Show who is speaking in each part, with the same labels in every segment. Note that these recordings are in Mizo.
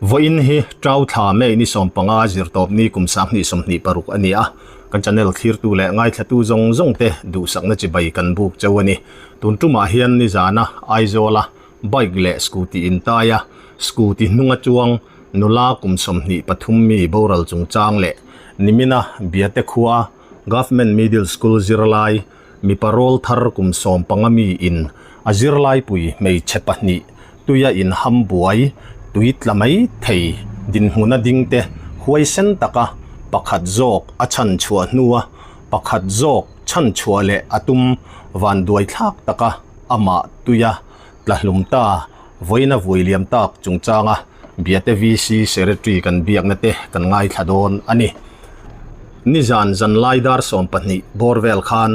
Speaker 1: Vawiin hi Ṭau thla May ni 15 zirtawpni kum 2026 a ni a, kan channel thlirtu leh ngaithlatu zawng zawng te duhsakna chibai kan buk cheu a ni. Tun ṭumah hian nizana Aizawla bike leh scooty intai a, scooty hnunga chuang nula kum 23 mi boral chungchang leh nimina Biate khua Government Middle School zirlai Mipa rawl thar kum 15 mi in a zirlaipui hmeichhe pahnih tuia inham buai tui tla mai thei dinhmuna ding te huaisen taka pakhat zawk a chhan chhuah hnua pakhat zawk chhan chhuah leh a tum vanduai thlak taka amah tuia tla hlum ta vawiina vui liam tak chungchanga Biate VC Secretary kan biakna te kan ngaithla dawn a ni. Nizan zanlai dar 20 bawr vel khan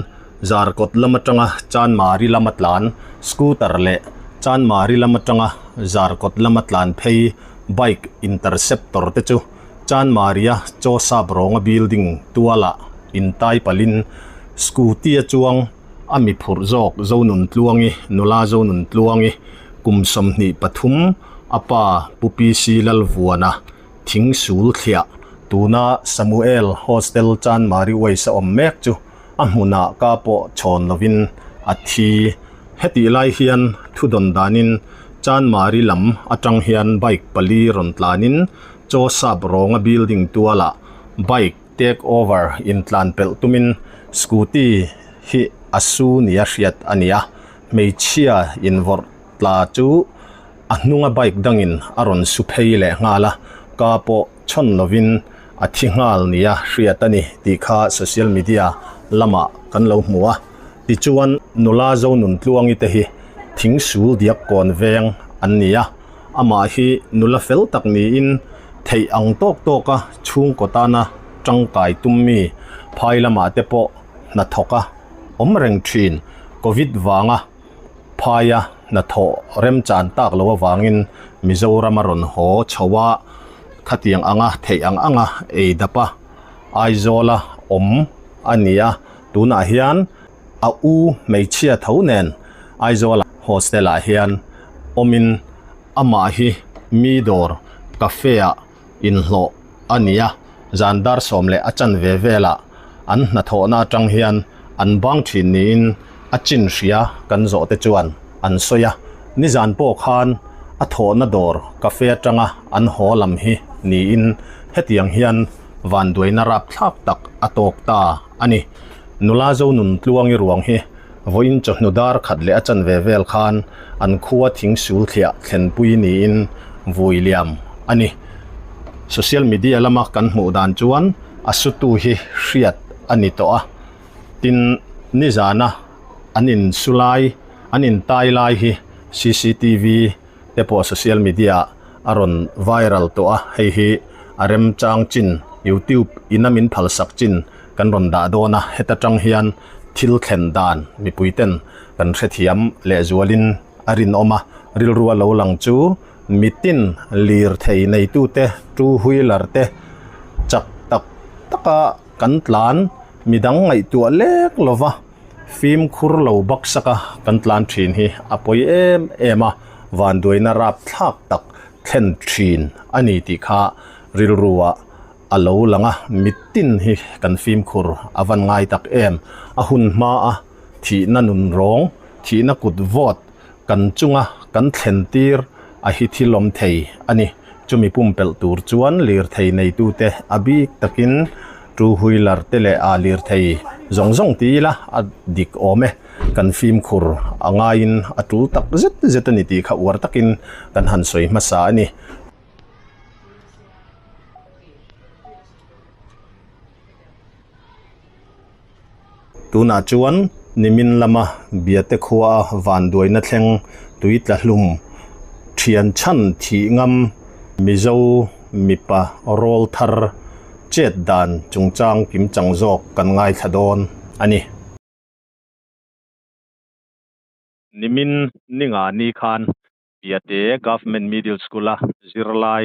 Speaker 1: Zarkawt lam atanga Chanmari lama tlan scooter leh Chanmari lam atanga Zarkawt lama tlan phei bike interceptor te chu Chanmaria Chaw Sap rawnga building tualah intai palhin scooty a chuang a mi phurh zawk Zonuntluangi nula Zonuntluangi kum 23 a pa Pu PC Lalvuana thing sul thliah tuna Samuel Hostel Chanmari Uaisa awm mek chu a hmunah ka pawh chhawn lovin a thi. Hetih lai hian thu dawn danin Chanmari lam atang hian bike pali rawn tlanin Chaw Sap rawnga building tualah bike take over in tlan pelh tumin scooty hi a su nia hriat a ni a, hmeichhia invawrh tla chu a hnunga bike dangin a rawn su phei leh nghal a, ka pawh chhawn lovin a thi nghal nia hriat a ni tih kha social media lamah kan lo hmu a. Tichuan nula Zonuntluangi te hi thing sul diak kawn veng an ni a, amah hi nula fel tak niin theih ang tawk tawka chhungkaw tana tangkai tum mi phai lamah te pawh hnathawk a awm reng thin. Covid vanga phaia hnathawh remchan tak lo avangin Mizoram a rawn haw chho a, khatiang anga theih ang anga ei dap a, Aizawla awm a ni a, tunah hian a u hmeichhia tho nen Aizawla hostel ah hian awmin amah hi mi dawr cafe ah inhlawh a ni a, zan dar sawm leh a chanve velah an hnathawhna atang hian an bang thin niin a chin hria kan zawh te chuan an sawi a, nizan pawh khan a thawhna dawr cafe atanga an haw lam hi niin hetiang hian vanduaina rapthlak tak a tawk ta a ni. Nula Zonuntluangi ruang hi vawiin chawhnu dar khat leh a chanve vel khan an khua thing sul thliah thlenpui niin vui liam a ni. Social media lama kan hmuh dan chuan a sutu hi hriat a ni tawh a, tin nizana an insu lai, an intai lai hi cctv te pawh social media ah a rawn viral tawh a, hei hi a remchang chin youtube ina min phalsak chin kan rawn dah dawn a, heta tang hian thil thlen dan mipui ten kan hrethiam lehzualin a rinawm a, rilru a lo lang chu mitin lirthei neitute two wheeler te chak tak taka kan tlan midang ngaihtuah lek lova fimkhur lo baksaka kan tlan thin hi a pawi em em a, vanduaina rapthlak tak thlen thin a ni tih kha rilruah a lo lang a, mitin hi kan fimkhur a van ngai tak em, a hun hma a thihna nun rawng, thihna kut vawt kan chunga kan thlen tir a hi thil awm thei a ni. Chumi pumpelh tur chuan lirthei neitute a bik takin two wheeler te leh ah lirthei zawng zawng ti ila a dik awm e. Kan fimkhur a ngaiin a tul tak zet zet a ni tih kha uar takin kan han sawi hmasa a ni. Tunah chuan nimin lama Biate khua a vanduaina thleng tui tla hlum thian chhan thih ngam Mizo mipa rawl thar chet dan chungchang kimchang zawk kan ngaithla dawn a ni. Nimin ninga ni khan Biate Government Middle School-a zirlai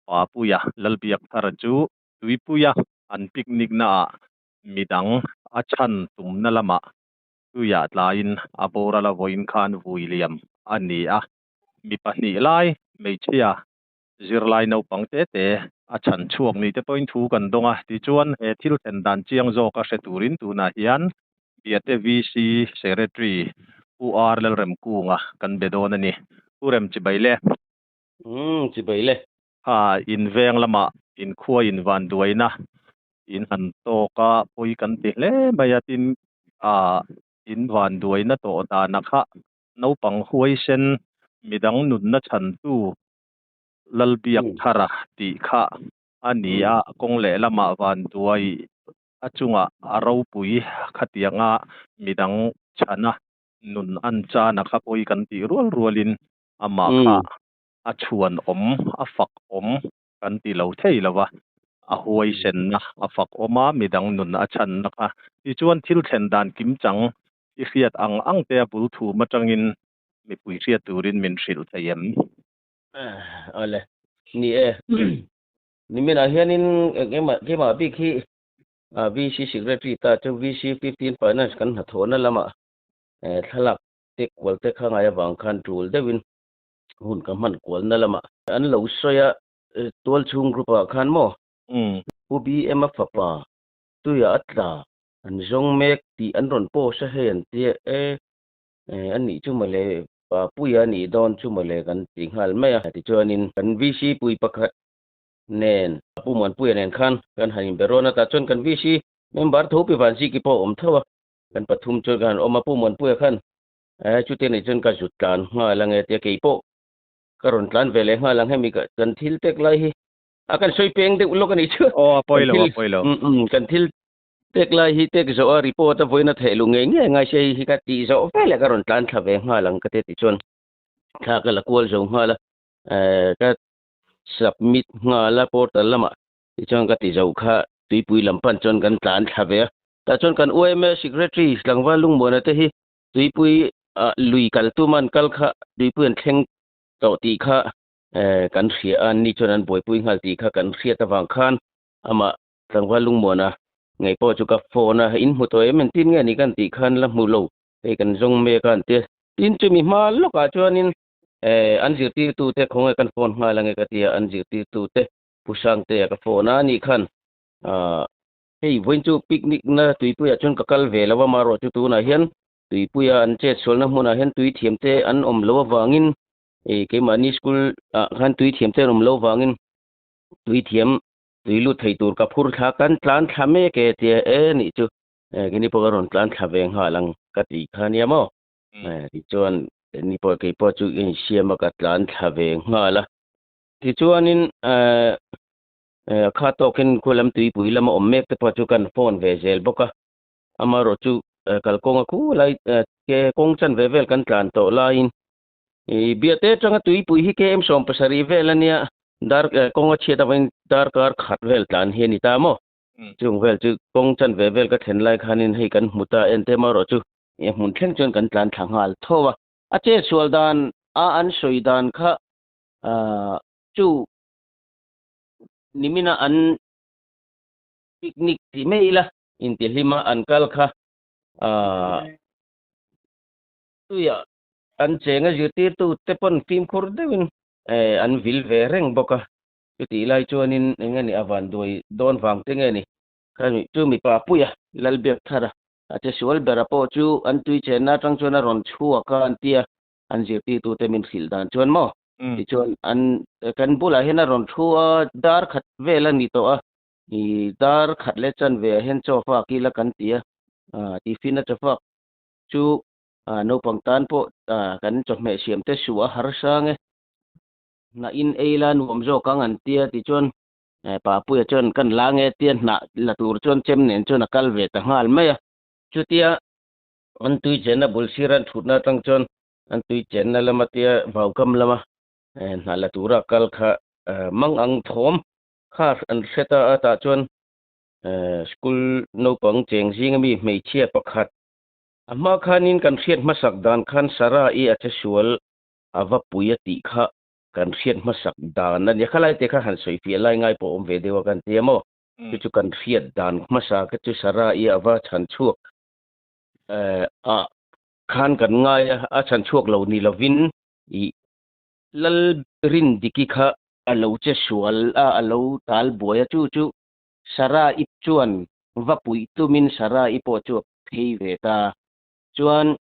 Speaker 1: Papuia Lalbiak thar chu Tuipuia an picnic naah midang a chhan tumna lamah tuiah tlaiin a boral a vawiin khan vui liam a ni a, mi pahnih lai hmeichhia. Zirlai naupang te te a chhan chhuak ni te pawhin thu kan dawng a, tichuan he thil thlen dan chiang zawka hre turin tunah hian Biate VC Secretary Pu R Lalremkunga kan be dawn a ni. Pu Rem chibai le.
Speaker 2: Umm chibai le.
Speaker 1: Kha in veng lamah in khua in van duaina in han tawk a, pawi kan ti hle mai a, tin ah in van duaina tawh dana kha naupang huaisen midang nunna chhantu Lalbiak Thara tih kha a ni a, kawng lehlamah vanduai a chungah a ropui khatianga midang chhana nun an chana kha pawi kan tih rual rualin amah kha a chhuan awm, a fak awm kan ti lo thei lo va, a huaisenna a fak awm a, midang nun a chhanna kha. Tichuan thil thlen dan kimchang i hriat ang ang te a bul thum atangin mipui hriat turin min hrilh thei em?
Speaker 2: Awle, ni e. Niminah hianin keimah keimah bik hi VC Secretary ta chu VC 15 Finance kan hnathawhna lamah thlalak te kual te kha ngai avang khan tul deuhin hun ka hman kualna lamah an lo sawi a, tualchhung group ah khan maw Pu BM-a fapa tuiah a tla an zawng mek tih an rawn post a hei an tia e, a nih chu mawle Papuia a nih dawn chu mawle kan ti nghal mai a. Tichuanin kan VC pui pakhat nen Pu Muanpuia nen khan kan han inbe rawn a, tah chuan kan VC member tho Pi Vanziki pawh a awm tho a, kan pathum chuan kan han awm a, Pu Muanpuia khan chutiang nih chuan ka zut tlan nghal ang e tia keipawh ka rawn tlan ve leh nghal ang hemi kan thil tek lai hi a kan sawi peng deuh lawk a nih chu.
Speaker 1: Aw a pawi lo a pawi lo.
Speaker 2: Kan thil Tek lai hi tek zawh a report a vawiin a theih luh ngei ngei ngai se hei hi ka tih zawh veleh ka rawn tlan thla ve nghal ang ka ti tih chuan thla ka la kual zo nghal a, ka submit nghal a portal lamah tichuan ka ti zo kha tuipui lam pan chuan kan tlan thla ve a, tah chuan kan yma secretary tlangval Lungmuana te hi tuipui ah lui kal tum a an kal kha tuipui an thleng tawh tih kha kan hria a, anni chuan an buaipui nghal tih kha kan hriat avang khan amah Tlangval Lungmuana ngei pawh chu ka phone a, in hmu tawh em entin nge ni kan tih khan la hmu lo, hei kan zawng mek a an ti a. Tin chumi hma lawkah chuanin eh an zirtirtute khawnge kan phone nghal ange ka ti a, an zirtirtute Pu Sangtea ka phone a, ani khan ah hei vawiin chu picnic na tuipuiah chuan ka kal ve lo a, amaherawh chu tunah hian tuipuia an chetsualna hmunah hian tui thiamte an awm loh avangin eh keimahni school ah khan tui thiamte an awm loh avangin tui thiam Tui lut thei tur ka phur thla kan tlan thla mek e tia e nih chu kini pawh ka rawn tlan thla ve nghal ang ka ti kha nia maw tichuan ni pawh kei pawh chu ka insiam a ka tlan thla ve nghal a tichuanin kha tawkin khu lam tuipui lama awm mek te pawh chu kan phone ve zel bawk a amaherawh chu kalkawnga khu lai ke kawng chan ve vel kan tlan tawh laiin I biate atanga tuipui hi KM 70 vel a nia, dar kawng a chhiat avangin darkar khat vel tlan hi a ni ta maw? Chung vel chu kawng chanve vel ka thlen lai khanin hei kan hmu ta en te marawh chu e hmun thleng chuan kan tlan thla nghal tho a. A chetsual dan a an sawi dan kha chu nimina an picnic ti mai ila intihlima an kal kha tuiah An cheng a zirtirtu te pawn fimkhur deuhin an vil ve reng bawk a, chutih lai chuanin eng nge ni a vanduai dawn vang te nge ni khami chu mipa puia Lalbiakthara a che sual bera pawh chu an tui chenna atang chuan a rawn chhuak a an tia an zirtirtu te min hrilh dan chuan maw tichuan an kan bulah hian a rawn thu a dar khat vel a ni tawh a ih dar khat leh chanve ah hian chaw fak ila kan ti a tiffin a chaw fak chu Naupang tan pawh kan chawhmeh siam te suh a harsa nge. Hnah in ei la nuam zawk ang an tia tichuan Papuia chuan kan la nge tia hnah la tur chuan chem nen chuan a kal ve ta nghal mai a. Chutia an tui chenna bul sir an thutna atang chuan an tui chenna lama tia vaukam lama hnah la tura kal kha mang ang thawm kha an hre ta a tah chuan school naupang cheng zinga mi hmeichhia pakhat A hma khanin kan hriat hmasak dan khan Sarah-i a che sual a va pui a tih kha kan hriat hmasak dan a nia. Khalai te kha han sawi fiah lai ngai pawh awm ve deuh a kan ti a maw? Chu chu kan hriat dan hmasa kha chu Sarah-i a va chhan chhuak a khan kan ngai a, a chhan chhuak lo ni lovin i Lalrindiki kha. a lo che sual a, a lo tal buai a, chu chu Sarah-i chuan va puih tumin Sarah-i pawh chu a phei ve ta. Chuan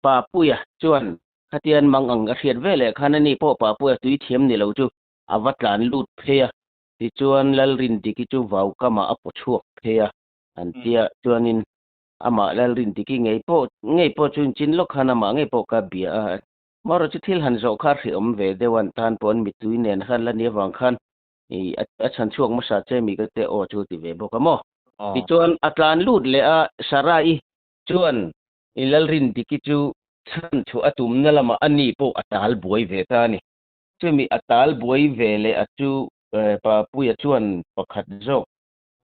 Speaker 2: Papuia chuan khatian mang ang a hriat ve leh khan ani pawh Papuia tui thiam ni lo chu a va tlan lut phei a, tichuan Lalrindiki chu vau kamah a paw chhuak phei a, an tia chuanin amah Lalrindiki ngei pawh ngei pawh chu inchin lawk khan amah ngei pawh ka bia a, marawh chu thil han zawh kha a hrehawm ve deuh a, an tan pawh an mittui nen khan la ni avang khan i a chhan chhuak hmasa che mi ka te aw chu ti ve bawk a maw. Tichuan a tlan lut leh a, Sarah-i chuan i Lalrindiki chu chhan chhuah a tumna lamah a ni pawh a tal buai ve ta a ni. Chumi a tal buai ve leh a chu Papuia chuan pakhat zawk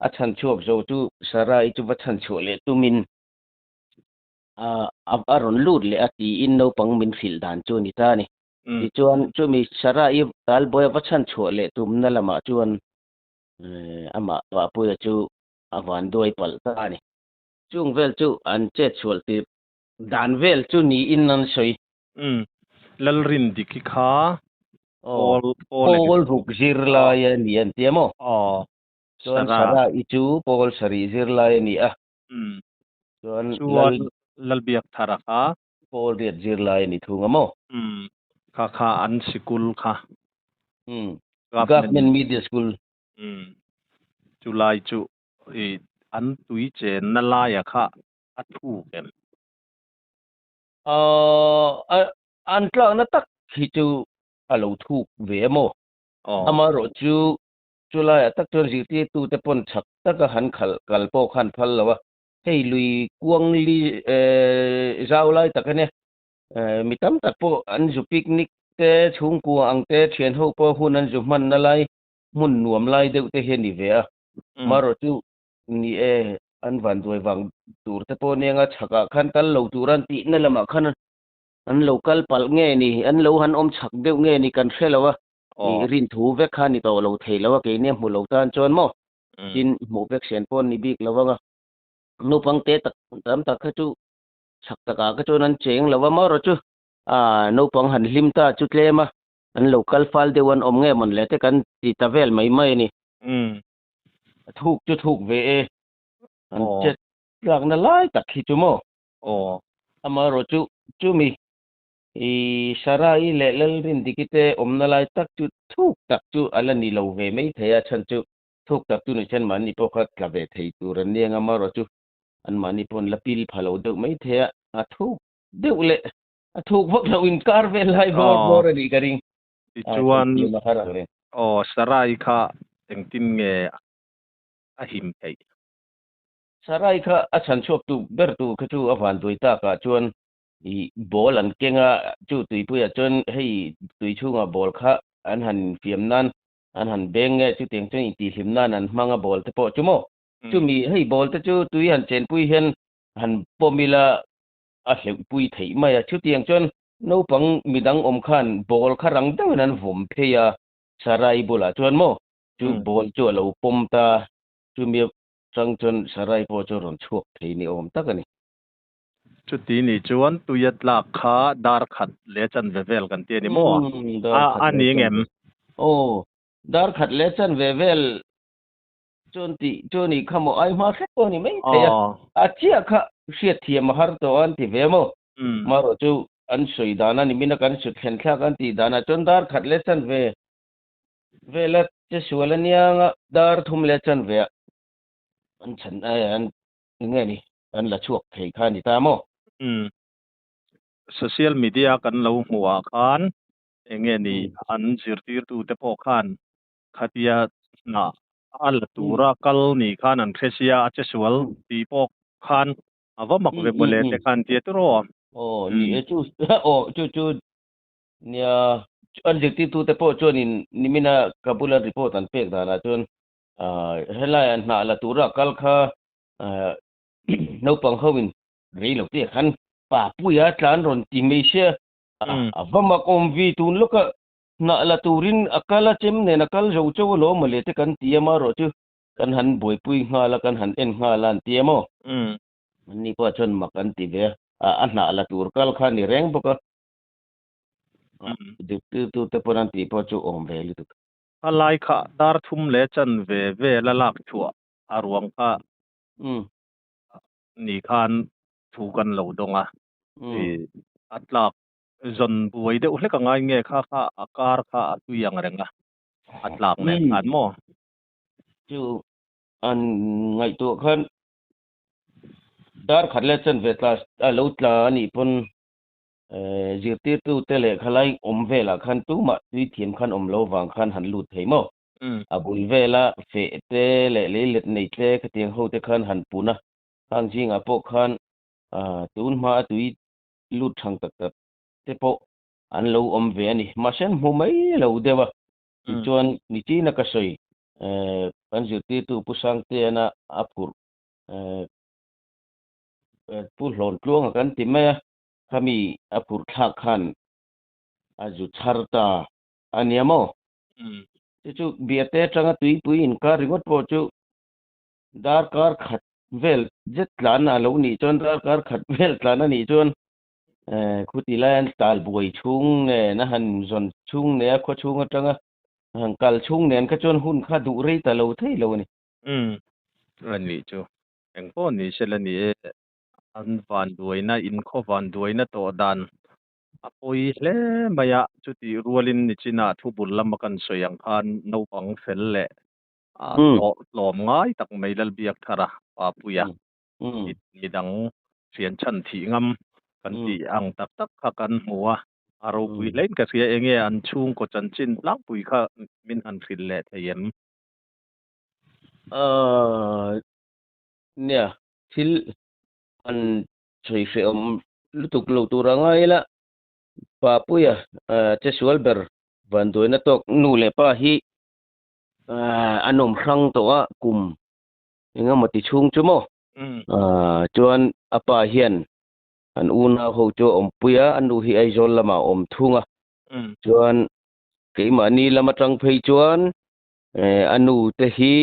Speaker 2: a chhan chhuak zo chu Sarah-i chu va chhan chhuah leh tumin a rawn lut leh a tiin naupang min hrilh dan chu a ni ta a ni. Tichuan chumi Sarah-i tal buai a va chhan chhuah leh tumna lamah chuan amah Papuia chu a van duai palh ta a ni. Chung vel chu an chet chhuah tir dan vel chu niin an sawi.
Speaker 1: Umm. Lalrindiki kha
Speaker 2: Pawl Pawl ruk zir lai a ni an ti a maw?
Speaker 1: Aw.
Speaker 2: Chuan Sarah i chu Pawl sarih zir lai a ni a.
Speaker 1: Umm. Chuan Lal Lalbiak Thara kha
Speaker 2: Pawl riat zir lai a ni thung a maw?
Speaker 1: Umm. Kha kha an sikul kha.
Speaker 2: Umm. Government Media School.
Speaker 1: Umm. Chu lai chu i an tui chenna laia kha a thuk em?
Speaker 2: An tlakna tak hi chu a lo thuk ve a maw? Amaherawh chu chulaiah tak chuan zirtirtute pawn chak taka han khalh kal pawh khan phal lo a, hei lui kuang li zau lai tak a nia, mi tam tak pawh an zu picnic te, chhungkua ang te, thian ho pawh hun an zu hmanna lai hmun nuam lai deuh te hi a ni ve a. Amaherawh chu ni e, an vanduai vang tur te pawh nia nga chhakah khan kal lo tur an tihna lamah khan an lo kal palh nge ni, an lo han awm chhak deuh nge ni kan hre lo a, ih rin thu vek kha ni tawh lo thei lo a, keini a hmu lo tan chuan maw tin hmuh vek sian pawh an ni bik lo ang a, naupang te tak tam tak kha chu chhak takah kha chuan an cheng lo a maw erawh chu ah naupang han hlim ta chu tlem a, an lo kal fal deuh an awm nge mawn le te kan ti ta vel mai mai a ni. A thuk chu thuk ve e. An chet tlakna lai tak hi chu maw?
Speaker 1: Aw.
Speaker 2: Amaherawh chu chumi i Sarai leh Lalrindiki te awmna lai tak chu thuk tak chu a la ni lo ve mai thei a, chhan chu thuk tak chu ni sen mahni pawh kha tla ve thei tur an ni ang amaherawh chu anmahni pawh an la pil pha lo deuh mai thei a, a thuk deuh leh a thuk vak loh inkar vel lai bawr bawr a nih ka ring.
Speaker 1: Tichuan, aw Sarai kha engtin nge a him theih?
Speaker 2: Sarai kha a chhan chhuak tu ber tu kha chu a van duai tak ah chuan i ball an keng a, chu tuipuiah chuan hei tui chhungah ball kha an han infiam nan an han beng nge chutiang chuan intihhlim nan an hmang a ball te pawh chu maw? Chumi hei ball te chu tui han chenpui hian han pawm ila a hleuhpui theih mai a, chutiang chuan naupang midang awm khan ball kha rang deuhin an vawm phei a, Sarai bulah chuan maw chu ball chu a lo pawm ta, chumi atang chuan Sarai pawh chu a rawn chhuak thei ni awm tak a ni.
Speaker 1: Chuti nih chuan tuia tlak kha dar khat leh chanve vel kan ti a ni maw? A ni ngem?
Speaker 2: Aw, dar khat leh chanve vel Chuan tih chu ni kha maw ai hma hrep pawh a ni mai thei a, a chiah kha hriat thiam a har tawh a an ti ve maw? Marawh chu an sawi dan a ni min a kan sut thlen thlak an tih danah chuan dar khat leh chanve vela che sual a nia anga dar thum leh chanve ah an chhan an eng nge ni an la chhuak thei kha a ni ta maw?
Speaker 1: Social media kan lo hmuh ah khan eng nge ni an zirtirtute pawh khan Khatia hna a la tura kal ni khan an hre sia, a che sual tih pawh khan a va mak ve mawle te khan tia tur aw.
Speaker 2: Aw ni e chu aw chu chu nia an zirtirtu te pawh chuanin nimina ka bula report an pek danah chuan helai ah hna la tura kal kha naupang ho in rei lo te khan Papuia tlan rawn ti mai sia a va mak awm vi tun lawka Hnah la turin a kal a chem nen a kal zo chauh alawm mawle te kan ti a marawh chu kan han buaipui nghal a kan han en nghal a an ti a maw? Anni pawh chuan mak an ti ve a, a hnah la tur kal kha a ni reng bawk a. Zirtirtute pawn an tih pawh chu awm ve lutuk.
Speaker 1: A lai kha dar thum leh chanve vel a lak chhuah a ruang kha ni khan thu kan lo dawng a, a tlak zawn buai deuh hlek a ngai nge kha kha a kar kha a tui ang reng a, a tlak nen khan maw?
Speaker 2: Chu an ngaihtuah khan dar khat leh chanve tla a lo tla a nih pawn Zirtirtute lehkha lai awm velah khan tumah tui thiam khan awm lo vang khan han lut thei maw? A bul vela feh te leh leilet nei te khatiang ho te khan han pun a, khang zingah pawh khan tun hma a tui lut thang tak tak te pawh an lo awm ve a ni. Mahse an hmu mai lo deuh a, tichuan nichina ka sawi kan zirtirtu Pu Sangteana a phurh Pu Hlawntluanga kan ti mai a, khami a phurh thlak khan a zu chhar ta a nia maw? Chu chu biate atanga tuipui inkar ringawt pawh chu darkar khat vel zet tlan a lo nih chuan darkar khat vel tlan a nih chuan khuti lai an tal buai chhung nen a han zawn chhung nen a khaw chhung atanga han kal chhung nen kha chuan hun kha duh rei ta lo thei lo a ni.
Speaker 1: A nih chu. Eng pawh ni se la ni e, an vanduaina, inkhaw vanduaina tawh dan a pawi hle mai a, chutih rualin nichinah thu bul lama kan sawi ang khan naupang fel leh tlawm ngai tak mai Lalbiak Thara Papuia midang thian chhan thih ngam kan tih ang tak tak kha kan hmu a, a ropui hlein ka hria enge an chhungkaw chanchin tlangpui kha min han hrilh leh thei em?
Speaker 2: Nia, thil an sawi hrehawm lutuk lo tur a ngai ila, Papuia che sual ber vanduaina tawk nu leh pa hi a nawm hrang tawh a, kum engemaw ti chhung chu maw? Chuan a pa hian an unau ho chu a awmpui a, a nu hi Aizawl lamah a awm thung a, chuan keimahni lam atang phei chuan a nu te hi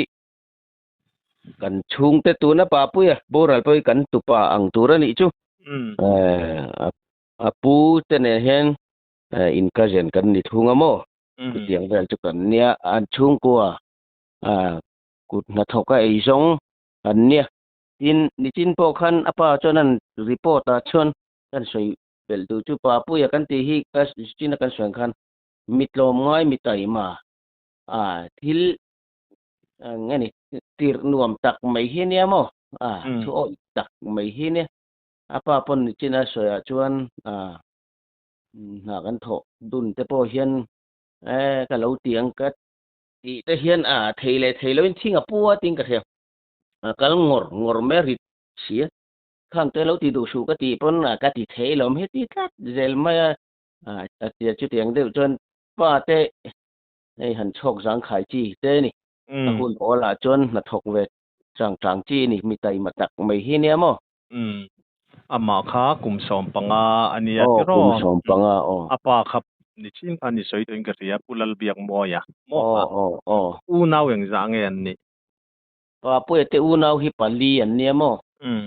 Speaker 2: kan chhungte tuna Papuia boral pawh hi kan tupa ang tur a nih chu. A pu te nen hian in cousin kan ni thung a maw? Chutiang vel chu kan nia, an chhungkua kut hnathawk a ei zawng an nia. Tin, nichin pawh khan a pa chuan an report ah chuan kan sawi belh duh chu Papuia kan tih hi ka china kan sawi ang khan mi tlawmngai mi taima thil nge ni tirh nuam tak mai hi nia maw a thu awih tak mai hi nia a pa pawn nichin a sawi ah chuan hna kan thawh dun te pawh hian e ka lo ti ang ka tih te hian a thei leh thei loin thing a pu a tiin ka hria a kal ngawr ngawr mai a rit si a khang te lo ti duh suh ka tih pawn ka ti thei lo heti tlat zel mai a a tia chutiang deuh chuan pa te Hei han chhawk zangkhai chi te a ni. A hun awlah chuan hnathawk ve chang chang chi a ni, mi taima tak mai hi nia maw?
Speaker 1: Umm. Amah kha kum 15 a nia
Speaker 2: Aw,
Speaker 1: tiraw?
Speaker 2: kum 15 aw.
Speaker 1: A pa kha nichin khan i sawi tawhin ka hria, Pu Lalbiakmawia maw
Speaker 2: Aw,
Speaker 1: kha?
Speaker 2: aw, aw.
Speaker 1: Unau engzah nge an nih?
Speaker 2: Papuia te unau hi pali an nia maw?
Speaker 1: Umm.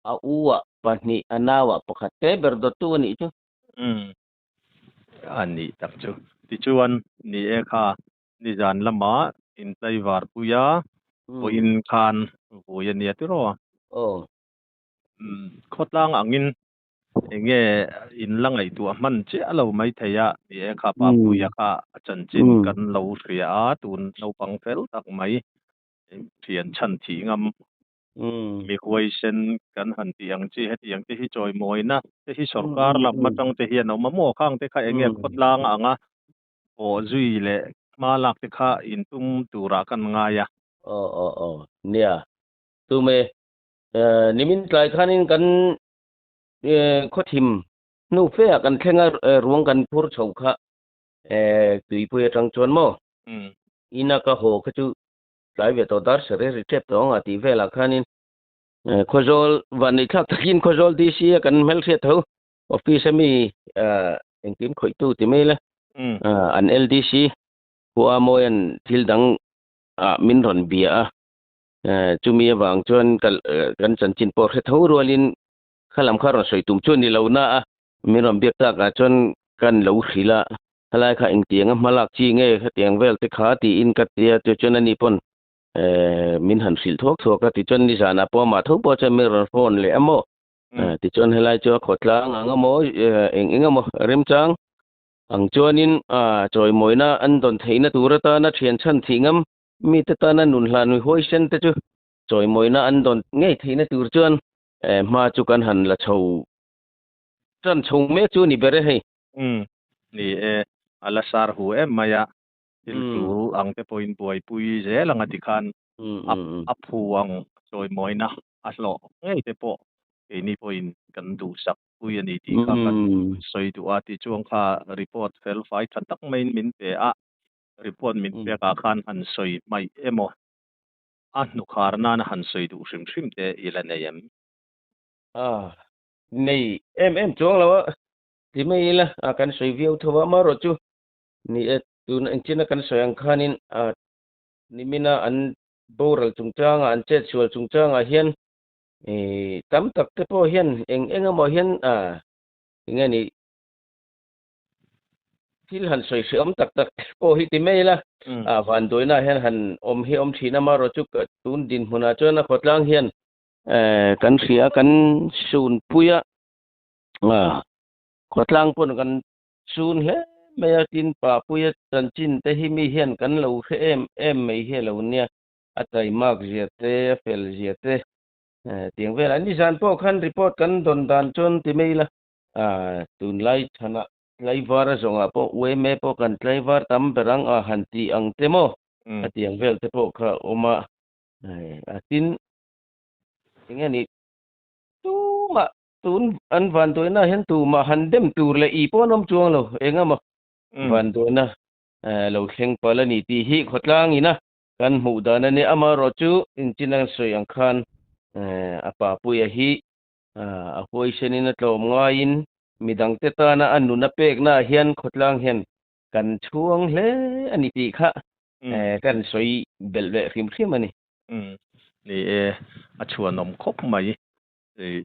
Speaker 2: A u ah pahnih, a nau ah pakhat te ber dawttu a nih chu.
Speaker 1: Umm. A nih tak chu. Tichuan, ni e kha, nizan lamah intlaivar puia vawiin khan vui a nia tiraw?
Speaker 2: Aw.
Speaker 1: Khawtlang angin enge in la ngaihtuah hman chiah lo maithei a, ni e kha Papuia kha a chanchin kan lo hria a, tun naupang fel tak mai thian chhan thih ngam Mi huaisen kan han tih ang chi hetiang te hi chawimawina te hi sorkar lam atang te hian a awm a maw? Khang te kha enge khawtlang anga pawh zui leh hma lak te kha intum turah kan ngai a.
Speaker 2: Aw aw aw nia tume nimin tlai khanin kan khawthim hnu fe ah kan thleng a ruang kan phur chho kha tuipui atang chuan maw ina ka haw kha chu Tlai ve tawh dar sere ri tep tawh anga tih velah khanin Khawzawl vanneih thlak takin Khawzawl DC a kan hmelhriat tho office a mi engkim khawihtu ti mai ila an LDC khua mawian thil dang ah min rawn bia a chumi avang chuan kan chanchin pawh hre tho rualin kha lam kha rawn sawi tum chu a ni lo na a min rawn biak takah chuan. kan lo hrilh a, helai kha engtianga hma lak chi nge hetiang vel te kha tiin ka tia chuan ani pawn min han hrilh thuak thuak a tichuan nizanah pawh amah tho pawh chuan min rawn phone leh a maw tichuan helai chu a khawtlang ang emaw eng eng emaw remchang ang chuanin chawimawina an dawn theihna tur atana thian chhan thih ngam mite tana nun hlan mi huaisen te chu chawimawina an dawn ngei theihna tur chuan hma chu kan han la chho tan chho mek chu a ni ber e hei.
Speaker 1: Umm ni e, a la sar hu em mai a, thil tul ang te pawhin buaipui zel ang a ti khan a phu ang chawimawina a hlawh ngei te pawh keini pawhin kan duhsak pui a ni tih kha kan sawi duh a, tichuan kha report fel fai tha tak maiin min pe a, report min pek ah khan han sawi hmaih emaw a hnukhar nana han sawi duh hrim hrim te i la nei em?
Speaker 2: Nei em em chuang lo a, ti mai ila a kan sawi viau tho a, amaherawh chu ni e tun engchina kan sawi ang khanin a nimina an boral chungchangah an chetsual chungchangah hian ih tam tak te pawh hian eng eng emaw hian a eng nge ni thil han sawi hreawm tak tak pawh hi ti mai ila a vanduaina hian han awm hi awm thin a, amaherawh chu tun dinhmunah chuan a khawtlang hian Kan hria kan sunpui a, khawtlang pawn kan sun hle mai a, tin Papuia chanchin te hi mi hian kan lo hre em em mai hi a lo nia, a taimak zia te, a fel zia te tiang velah nizan pawh khan report kan dawn dan chuan ti mai ila, tunlai chhanah tlaivar a zawngah pawh uaime pawh kan tlaivar tam ber ang a han tih ang te maw a tiang vel te pawh kha a awm a. A tin enge ni tumah tun an vanduaina hian tumah han dem tur leh i pawh an awm chuang lo eng emaw vanduaina lo thleng palh a ni tih hi khawtlang ina kan hmuh dan a nia amaherawh chu engtin an sawi ang khan a papuia hi a huaisenin a tlawm ngaiin midangte tana a nun a peknaah hian khawtlang hian kan chhuang hle a ni tih kha kan sawi belh leh hrim hrim a ni.
Speaker 1: Ni e, a chhuanawm khawp mai.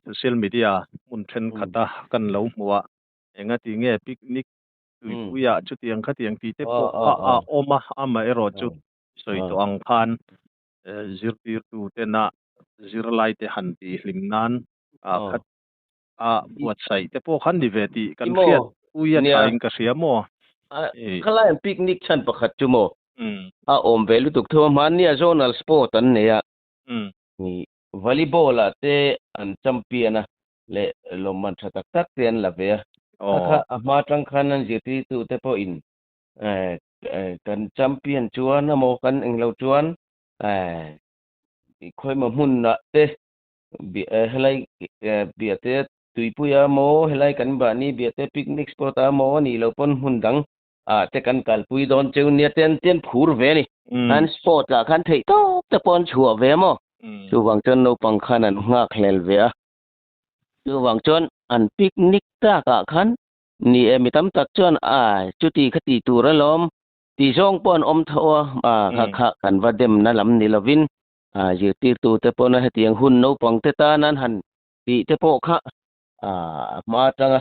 Speaker 1: Social media hmun thenkhat a kan lo hmu a, engati nge picnic tuipuiah chutiang khatiang tih te pawh kha a awm a, amaherawh chu sawi tawh ang khan zirtirtu tena zirlaite han tihhlim nan khat a buatsaih te pawh khan ni ve tih kan hriat ui a tha in ka hria maw?
Speaker 2: Khalai an picnic chhan pakhat chu maw? A awm ve lutuk tho a, hmanni a zonal sport an nei a, volleyball ah te an champion a leh lawmman tha tak tak te an la ve a, kha kha a hma tang khan an zirtirtu te pawhin kan champion chuan emaw kan englo chuan khawimaw hmunah te helai biate tuipuia maw helai kan mahni biate picnic spot ah maw anih loh pawn hmun dang ah te kan kalpui dawn cheu nia te an te an phur ve a ni an sport lah khan theih tawp te pawh an chhuah ve maw chuvang chuan naupang khan an nghak hlel ve a chuvang chuan an picnic tak ah khan ni e mi tam tak chuan ai chuti kha tih tur alawm tih zawng pawh an awm tho a kha kha kan va demna lam ni lovin Zirtirtute pawna hetiang hun naupangte tan an han tih te pawh kha a hma atanga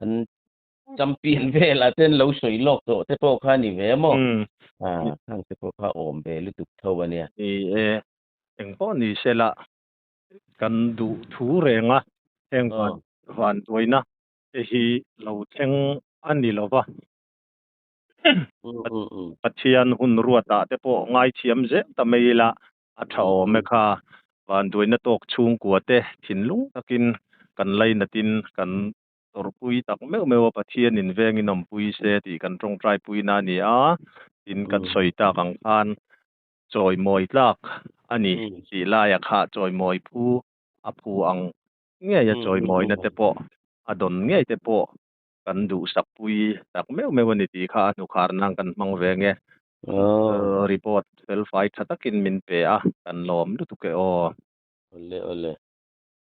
Speaker 2: an champion velah te an lo sawi lawk tawh te pawh kha a ni ve a maw? Khang te pawh kha awm ve lutuk tho a nia.
Speaker 1: Ni e, eng pawh ni se la kan duh thu reng a, heng vanduaina te hi lo thleng a ni lo va. Pathian hun ruatah te pawh ngaithiam zel ta mai ila a tha awm e kha. Vanduaina tawk chhungkua te thinlung takin kan lainatin kan tawrhpui tak meuh meuh a, Pathianin vengin awmpui se tih kan tawngtaipuina a ni a, tin kan sawi tak ang khan chawimawi tlak a ni tih laia kha chawimawi phu a phu ang ngei a chawimawina te pawh a dawn ngei te pawh kan duhsak pui tak meuh meuh a ni tih kha a hnukhar nan kan hmang ve nge. Report fel fai tha takin min pe a, kan lawm lutuk e aw.
Speaker 2: Awle awle.